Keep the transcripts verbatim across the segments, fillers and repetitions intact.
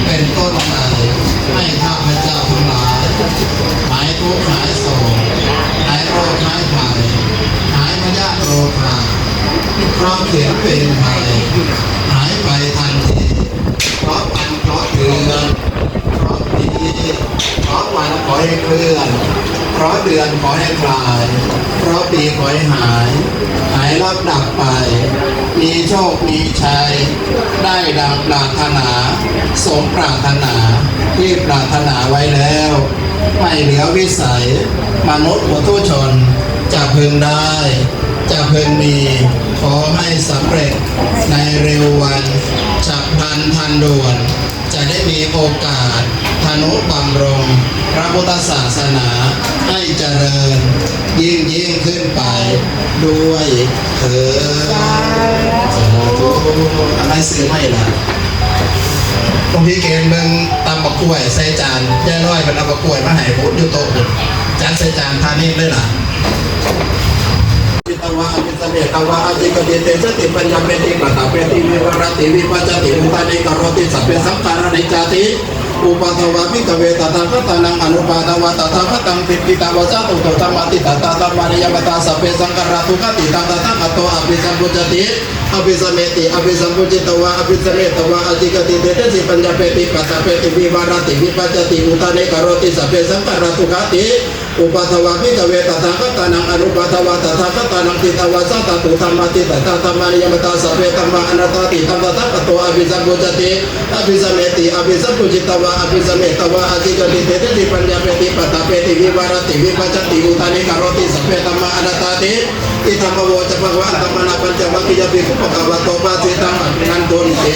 เป็นต้นไป ให้ข้าพเจ้าทั้งหลาย หายทุกข์หายโศก หายโรคหายภัย หายพยาธิโรคา เคราะห์เข็ญเวรภัย หายไปทันที เคราะห์วันเคราะห์เดือน เคราะห์ปี เคราะห์วันขอให้เคลื่อน เคราะห์เดือนขอให้คลาย เคราะห์ปีขอให้หาย หายลับดับไป มีโชคมีชัย ได้ดังปรารถนา สมปรารถนา ที่ปรารถนาไว้แล้ว ไม่เหลือวิสัย มนุษย์ปุถุชน จะพึงได้ จะพึงมี ขอให้สำเร็จ ในเร็ววัน ฉับพลันทันด่วน จะได้มีโอกาส ทนุบำรุง พระพุทธศาสนา ให้เจริญ ยิ่งยิ่งขึ้นไป ด้วยเถิด สาธุ สาธุ อะไรซื้อไม่ล่ะ หลวงพี่เกณฑ์เบิ่งตำบักกล้วยใส่จาน ยายน้อยเป็นเอาบักกล้วยมาให้ผมอยู่โต๊ะผม จัดใส่จานทานเองเลยล่ะ Jitavā abhisametvā ācikkhati deseti paññapeti paṭṭhapeti vivarati vibhajati uttānīkaroti sabbe saṅkhārā aniccāti. Uppādā vā bhikkhave tathāgatānaṃ anuppādā vā tathāgataṃ diṭṭhitāva sā tato dhammaṭṭhitatā dhammaniyāmatā sabbe saṅkhārā dukkhāti. Taṃ tathāgato abhisambujjhati abhisameti abhisambujjhitvā abhisametvā ācikkhati deseti paññapeti paṭṭhapeti vivarati vibhajati uttānīkaroti sabbe saṅkhārā dukkhāti. Uppādā vā bhikkhave tathāgatānaṃ anuppādā vā tathāgataṃ diṭṭhitāva sā tato dhammaṭṭhitatā dhammaniyāmatā sabbe dhammā anattāti. Taṃ tathāgato abhisambujjhati abhisameti abhisambujjhitvā abhisametvā ācikkhati deseti paññapeti paṭṭhapeti vivarati vibhajati uttānīkaroti sabbe dhammā anattāti. Idamavoca bhagavā. Attamanā pañcavaggiyā bhikkhū bhagavato bhāsitaṃ abhinandunti.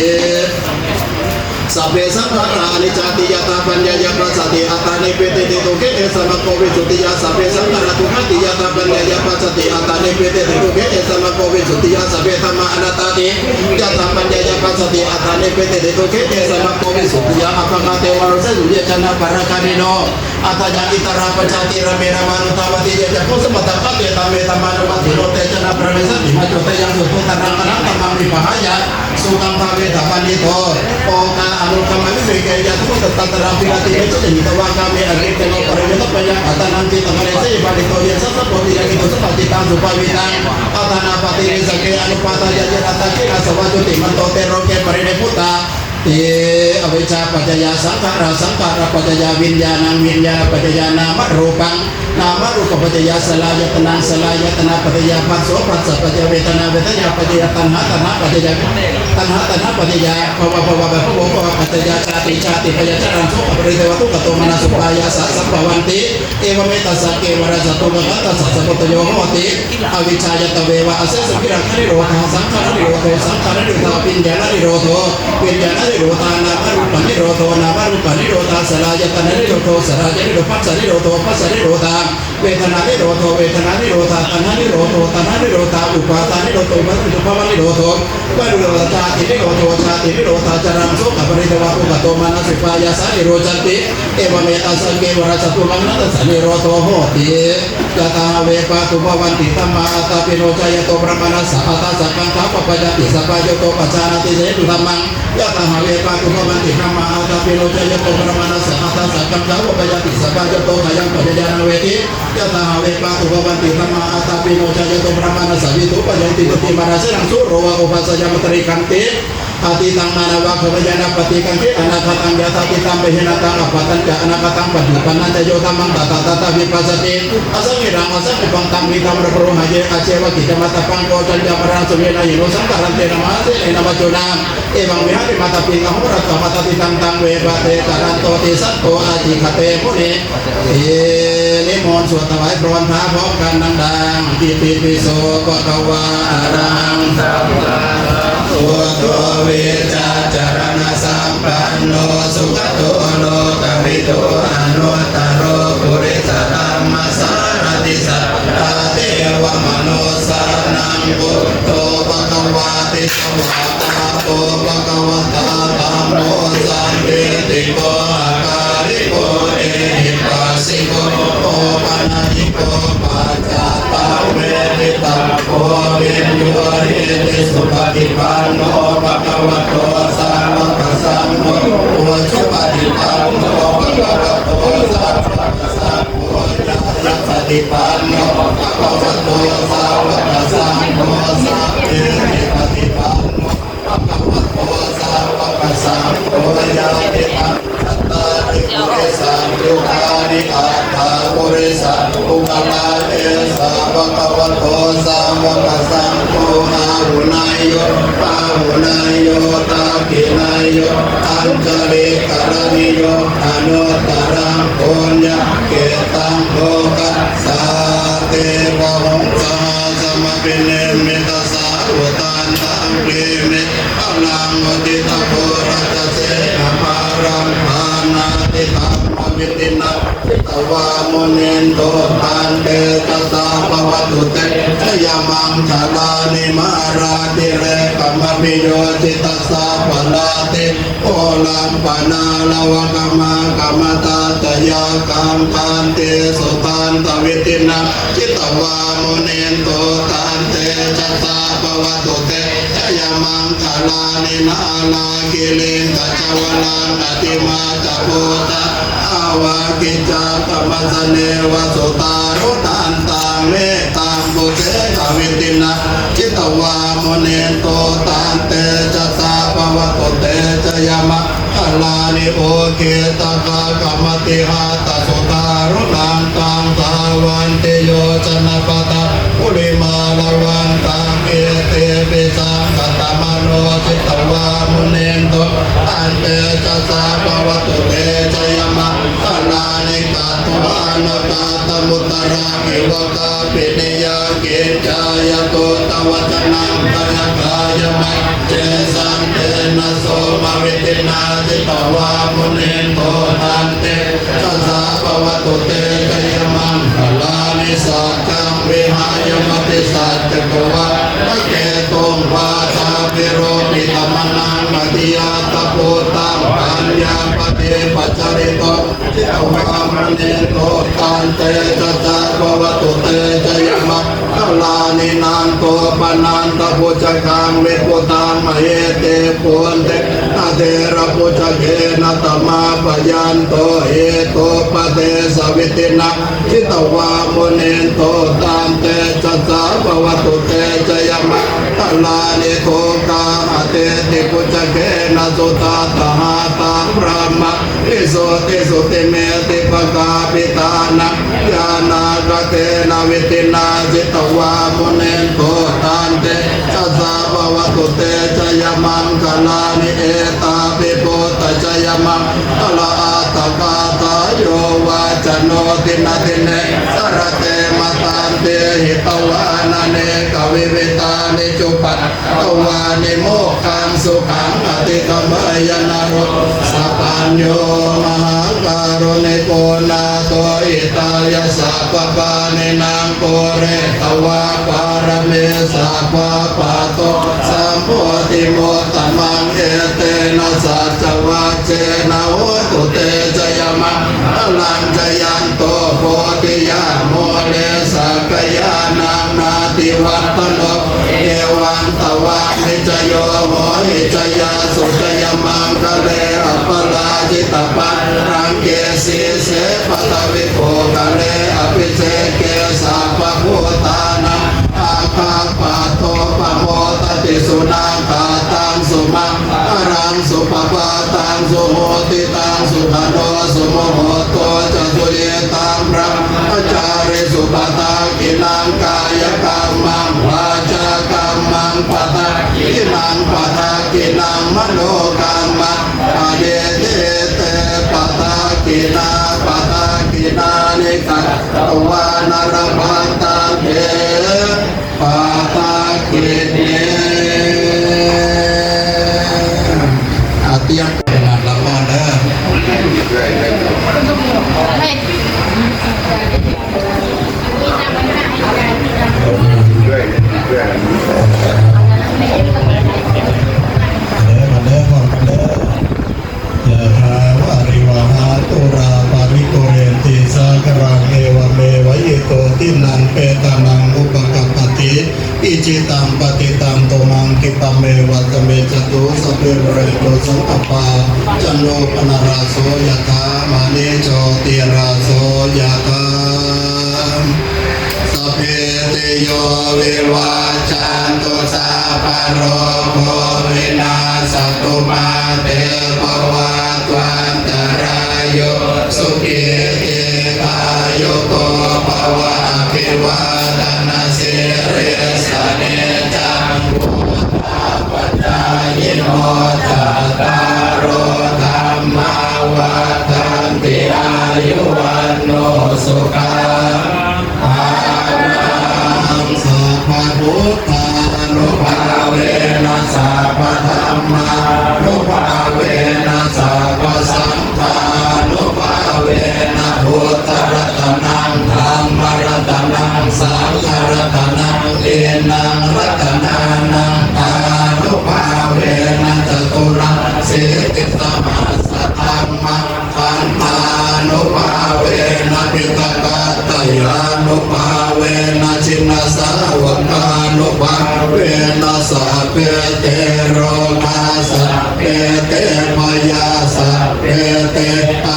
Sabbe saṅkhārā aniccāti yadā paññāya passati attānīti dukkhe, esa maggo visuddhiyā. Sabbe saṅkhārā dukkhāti yadā paññāya passati attānīti dukkhe, esa maggo visuddhiyā. Sabbe dhammā anattāti yadā paññāya passati attānīti dukkhe, esa maggo visuddhiyā. Appakkante manussānaṃ ye janā pāragāmino athāyaṃ itarā pañcātīramena manussāvatthi ye cakkhusamā daṭṭhā te dhamme dhammānuvattino te janā brahmesāti maccunte yaṃ duṭṭhuttaraṃ anantaṃ dhammaṃ vibhāgāya sukhaṃ bhāveyya paṇḍito. Okā anukamma viveke yathābhūtaṃ tatra viharati. Nissajjaṃ hitvānāgame ariṭṭhino parivaṭṭabbāya kathānaṃ cittaṃ karesi paṇḍito. Ye santapo tiṇṇanniko samāhitaṃ suppavītaṃ aṭṭhānāpattidesake anupādāya ye nātha gelassava jutimanto te loke parinibbutā. Te avijjāpaccayā saṅkhārā saṅkhārappaccayā viññāṇaṃ viññāṇappaccayā nāmarūpaṃ nāmarūpappaccayā saḷāyatanaṃ saḷāyatanappaccayā phasso phassappaccayā vedanā vedanāpaccayā taṇhā taṇhāpaccayā tanhā taṇhāpaccayā bhava bhavabbhavo bhavapaccayā jāti jātibhayaṃ jaraṃ sokaparidevadukkhadomanassupāyāsā sambhavanti. Evametassa kevalassa dukkhakkhandhassa sabbuttayo hoti. Avijjāya tveva asesavirāganirodho saṅkhāranirodho saṅkhāranirodhā viññāṇanirodho viññāṇanirodhā nāmarūpanirodho nāmarūpanirodhā saḷāyatananirodho saḷāyanirodho phassanirodho phassanirodhā vedanānirodho vedanānirodhā taṇhānirodho taṇhānirodhā upādānirodho upādānirodho bhavanirodho bhavanirodhā jātinirodho jātinirodhā jaraṃ sokaparidevadukkhadomanassupāyāsā nirujjhanti. Evametassa kevalassa dukkhakkhandhassa nirodho hoti. Yathā hāve pātubhavanti dhammā ātāpino cāyato brāhmaṇassa athāsakkandhā pappayati sabbā yo to pajānāti sahetu dhammaṃ. Yathā hāve pātubhavanti dhammā ātāpino cāyato brāhmaṇassa athāsakkandhā pappayati sabbā yo to khayaṃ paccayānaṃ vedi. Yathā hāve pātubhavanti dhammā ātāpino cāyato brāhmaṇassa vitūpayaṃ tiṇṇuti mārāsenaṃ sūro vā obhāsayā mātali khanti. Atītaṃ nānvāgameyya nappaṭikaṅkhe anāgataṃ yadatītaṃ pahīnantaṃ appattañca anāgataṃ paccuppannañca yo dhammaṃ tattha tattha vipassati asaṃhiraṃ asaṅkuppaṃ taṃ viddhā manubrūhaye. Ajjeva kiccamātappaṃ ko jaññā maraṇaṃ sammiñjeyya na hi no saṅgarantena mahāsenena maccunā. Evaṃ vihārimātāpiṃ ahorattamatanditaṃ taṃ ve bhaddekarattoti santo ācikkhate muni. นิมนต์สวดถวายพรพระพร้อมกันดังๆ Itipi so bhagavā arahaṃ sammāsambuddho vijjācaraṇasampanno sugato lokavidū anuttaro purisadammasārathi satthā devamanussānaṃ buddho bhagavāti. Svākkhāto bhagavatā dhammo sandiṭṭhiko akāliko ehipassiko opanayiko paccattaṃ veditabbo viññūhīti. Supaṭipanno bhagavato sāvakasaṅgho Paṭipanno bhagavato sāvakasaṅgho, sāmīcipaṭipanno bhagavato sāvakasaṅgho, yadidaṃ cattāri purisayugāni aṭṭha purisapuggalā, esa bhagavato sāvakasaṅgho, āhuneyyo pāhuneyyo dakkhiṇeyyo añjalikaraṇīyo, anuttaraṃ puññakkhettaṃ lokassāti. Bāhuṃ sahassamabhinimmitasāvudhantaṃ, girimekhalaṃ uditaghorasasenamāraṃ, dānādidhammavidhinā jitavā munindo, tantejasā bhavatu te jayamaṅgalāni. Mārātirekamabhiyujjhitasabbarattiṃ, ghorampanāḷavakamakkhamathaddhayakkhaṃ, khantīsudantavidhinā jitavā munindo, tantejasā bhavatu te jayamaṅgalāni. Nāḷāgiriṃ gajavaraṃ atimattabhūtaṃ, dāvaggicakkamasanīva sudāruṇantaṃ, mettambusekavidhinā jitavā munindo, tantejasā bhavatu te jayamaṅgalāni. Ukkhittakhaggam atihatthasudāruṇantaṃ, dhāvantiyojanapathaṅgulimālavantaṃ, iddhībhisaṅkhatamano jitavā munindo, tantejasā bhavatu te jayamaṅgalāni. Katvāna kaṭṭhamudaraṃ iva gabbhinīyā, ciñcāya duṭṭhavacanaṃ janakāyamajjhe, santena somavidhinā jitavā munindo, tantejasā bhavatu te jayamaṅgalāni. Saccaṃ vihāya matisaccakavādaketuṃ, vādābhiropitamanaṃ atiandhabhūtaṃ, paññāpadīpajalito jitavā munindo, tantejasā bhavatu te jayamaṅgalāni. Nandopanandabhujagaṃ vibudhaṃ mahiddhiṃ, puttena therabhujagena damāpayanto, iddhūpadesavidhinā jitavā munindo, tantejasā bhavatu te jayamaṅgalāni. Duggāhadiṭṭhibhujagena sudaṭṭhahatthaṃ, brahmaṃ visuddhijutimiddhibakābhidhānaṃ, ñāṇāgadena vidhinā jitavā munindo, tantejasā bhavatu te jayamaṅgalāni. Etāpi buddhajayamaṅ galaaṭṭhagāthā, yo vācano dinadine sarate matandī, hitvānanekavividhāni cupaddavāni, mokkhaṃ sukhaṃ adhigameyya naro sapañño. Mahākāruṇiko nātho, hitāya sabbapāṇinaṃ, pūretvā pāramī sabbā, patto sambodhimuttamaṃ, etena saccavajjena, hotu te jayamaṅgalaṃ. Jayanto bodhiyā mūle, sakyānaṃ nandivaḍḍhano, evaṃ tvaṃ vijayo hohi, jayassu jayamaṅgale, aparājitapallaṅke, sīse paṭhavipokkhare, abhiseke sabbabuddhānaṃ, aggappatto pamodati. Sunakkhattaṃ sumaṅgalaṃ, supabhātaṃ suhuṭṭhitaṃ, sukhaṇo sumuhutto ca, suyiṭṭhaṃ brahmacārisu. Padakkhiṇaṃ kāyakammaṃ, vācākammaṃ padakkhiṇaṃ, padakkhiṇaṃ manokammaṃ, paṇidhī te padakkhiṇā. Padakkhiṇāni katvāna, labhantatthe padakkhiṇe. อ่ะ เตรียม รับพรเด้อ เด้อ มาเด้อ พร้อมกันเด้อ Yathā vārivahā pūrā paripūrenti sāgaraṃ, evameva ito dinnaṃ petānaṃ upakappati. Icchitaṃ patthitaṃ tumhaṃ khippameva samijjhatu, sabbe pūrentu Saṅkappā, cando paṇṇaraso yathā, maṇi jotiraso yathā. Sabbītiyo vivajjantu, sabbarogo vinassatu, mā te bhavatvantarāyo, sukhī dīghāyuko bhava. Abhivādanasīlissa niccaṃ vuḍḍhāpacāyino, cattāro dhammā vaḍḍhanti, āyu vaṇṇo sukhaṃ balaṃ. Sabbabuddhānubhāvena, sabbadhammānubhāvena, sabbasaṅghānubhāvena, buddharatanaṃ dhammaratanaṃ saṅgharatanaṃ, tiṇṇaṃ ratanānaṃ ānubhāvena, caturāsītisahassadhamma- khandhānubhāvena, piṭakattayānubhāvena, jinasāvakānubhāvena, sabbe te rogā, sabbe te bhayā, sabbe te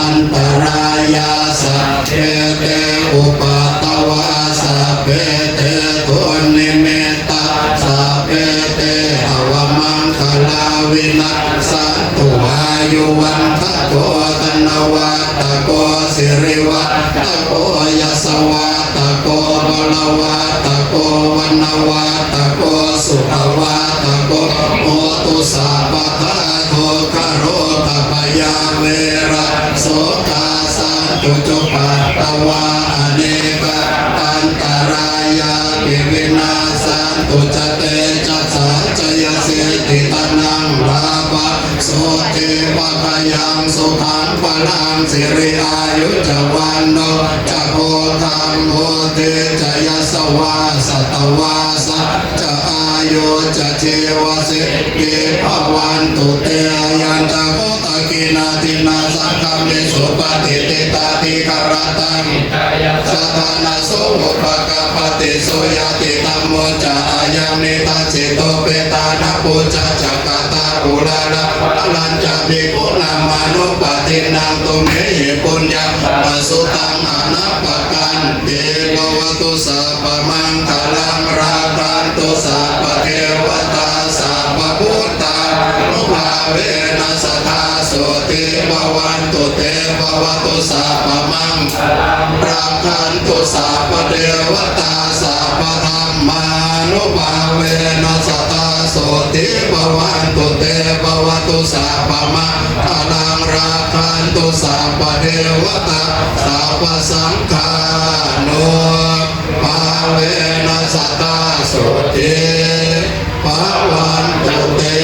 antarāyā, sabbe te upaddavā, sabbe te dunnimittā, sabbe te avamaṅgalā vinassantu. Āyuvaḍḍhako dhanavaḍḍhako sirivaḍḍhako yasavaḍḍhako balavaḍḍhako vaṇṇavaḍḍhako sukhavaḍḍhako hotu sabbadā. Dukkharogabhayā verā sokā sattu cupaddavā, anekā antarāyāpi vinassantu ca tejasā. Jayasiddhi dhanaṃ lābhaṃ, sotthi bhāgyaṃ sukhaṃ balaṃ, siri āyu ca vaṇṇo ca bhogaṃ vuḍḍhī ca yasavā, satavassā ca āyū ca jīvasiddhī bhavantu te. Ayañca kho dakkhiṇā dinnā saṅghamhi supatiṭṭhitā, dīgharattaṃ hitāyassa ṭhānaso upakappati. So ñātidhammo ca ayaṃ nidassito, petāna pūjā ca katā uḷārā, balañca bhikkhūnamanuppadinnaṃ, tumhehi puññaṃ pasutaṃ anappakanti. Bhavatu sabbamaṅgalaṃ, rakkhantu sabbadevatā, sabbabuddhānubhāvena sadā sotthī bhavantu te. Bhavatu sabbamaṅgalaṃ, rakkhantu sabbadevatā, sabbadhammānubhāvena sadā sotthī bhavantu te. Bhavatu sabbamaṅgalaṃ, rakkhantu sabbadevatā, sabbasaṅghānu- bhāvena sadā sotthī bhavantu te.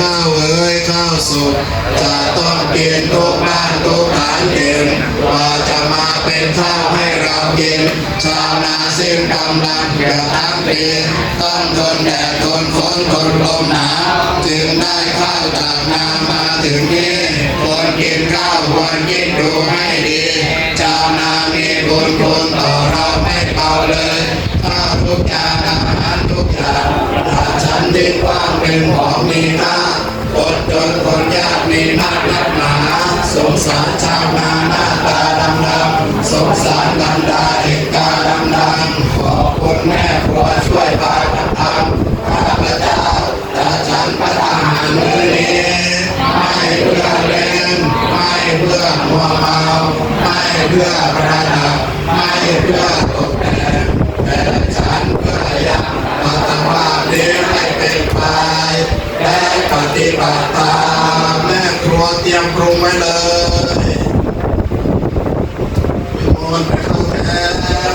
ข้าวเอ๋ย ข้าวสุกจะต้องกินทุกบ้านทุกฐานถิ่น กว่าจะมาเป็นข้าวให้เรากิน ชาวนาสิ้นกำลังเกือบทั้งปี ต้องทนแดดทนฝนทนลมหนาว จึงได้ข้าวจากนามาถึงนี้ คนกินข้าวควรคิดดูให้ดี ชาวนามีบุญคุณต่อเราไม่เบาเลย ข้าวทุกจานอาหารทุกอย่าง ถ้าฉันทิ้งขว้างเป็นของมีค่า คนจนคนยากมีมากนักหนา สงสารชาวนาหน้าตาดำๆ สงสารบรรดาเด็กกาดำๆ ขอคุณแม่ครัวช่วยพากันทำ ข้าพเจ้า จะฉันภัตตาหารมื้อนี้ ไม่เพื่อเล่น ไม่เพื่อมัวเมา ไม่เพื่อประดับ ไม่เพื่อตกแต่ง แต่ฉันเพื่อยังอัตภาพนี้ให้เป็นไป และปฏิบัติตาม แม่ครัวเตรียมปรุงไว้เลย นิมนต์ไปเข้าแถว